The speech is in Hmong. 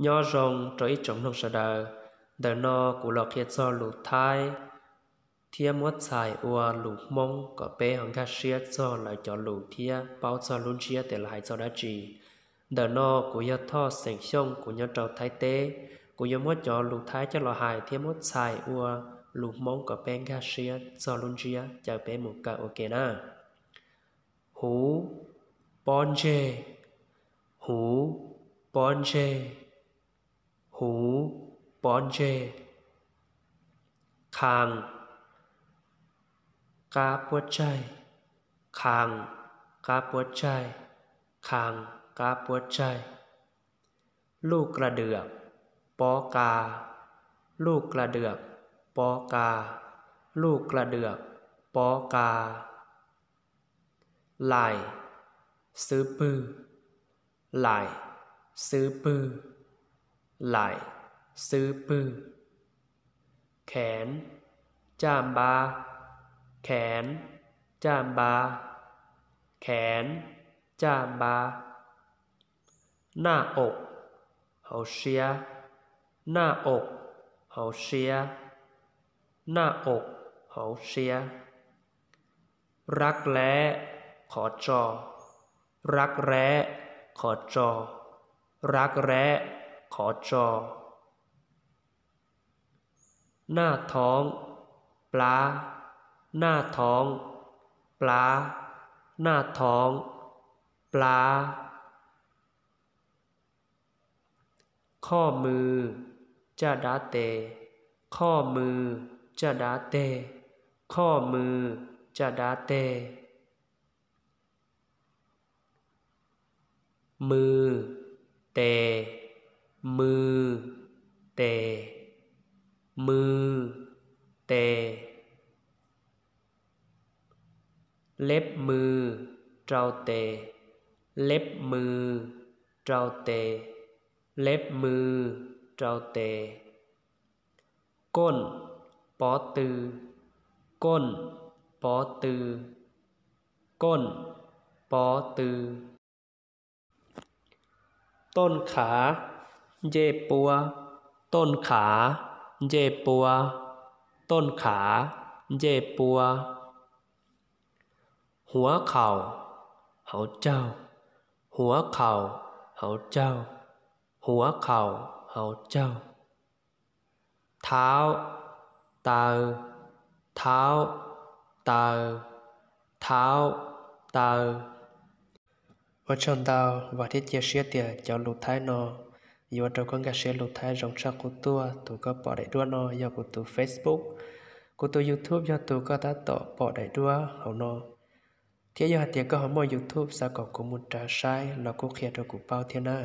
Nyob zoo rau ib tsoom mloog sawv daws. Ntawm no kuv los qhia txog lus Thaib thiab muab txhais ua lus Hmoob kom peb ho nkag siab txog lawv cov lus thiab paub txog lub ntsiab tias lawv hais txog dab tsi. Ntawm no kuv yog Thoj xeem Xyooj, kuv nyob rau Thaib teb. Kuv yuav muab cov lus Thaib coj los hais thiab muab txhais ua lus Hmoob kom peb nkag siab txog lub ntsiab. Caw peb mus kawm ua ke na. Huv, pob ntseg. Huv, pob ntseg. Huv, pob ntseg. Khas, qab puab tsaig. Khas, qab puab tsaig. Khas, qab puab tsaig. Luj kla dwm, pob qa. Luj kla dwm, pob qa. Luj kla dwm, pob qa. Laim, xwb pwg. Laim, xwb pwg. Laim, xwb pwg. Kheev, caj npab. Kheev, caj npab. Kheev, caj npab. Naj om, hauv siab. Naj om, hauv siab. Naj om, hauv siab. Rab reb, qhov tso. Rab reb, qhov tso. Rab reb, qhov tso. Naj thoov, plab. Naj thoov, plab. Naj thoov, plab. Qhoj mws, caj dab tes. Qhoj mws, caj dab tes. Qhoj mws, caj dab tes. Mws, tes. Mws, tes. Mws, tes. Leb mws, rau tes. Leb mws, rau tes. Leb mws, rau tes. Kooj, pob tw. Kooj, pob tw. Kooj, pob tw. Tooj khav, ncej puab. Tooj khav, ncej puab. Tooj khav, ncej puab. Huav qaum, hauv caug. Huav qaum, hauv caug. Huav qaum, hauv caug. Thaub, taw. Thaub, taw. Thaub, taw. Ua tsaug ntau, vam thiab cia siab tias cov lus Thaib no yuav ua rau koj nkag siab lus Thaib zoo tshaj qub tuaj. Tus koj pom daim duab no yog kuv tus Facebook, kuv tus YouTube yog tus koj tab tom pom daim duab hauv no. Thiab yog hais tias koj ho muaj YouTube xav kom kuv mus raws saib los kuj qhia rau kuv paub thiab na.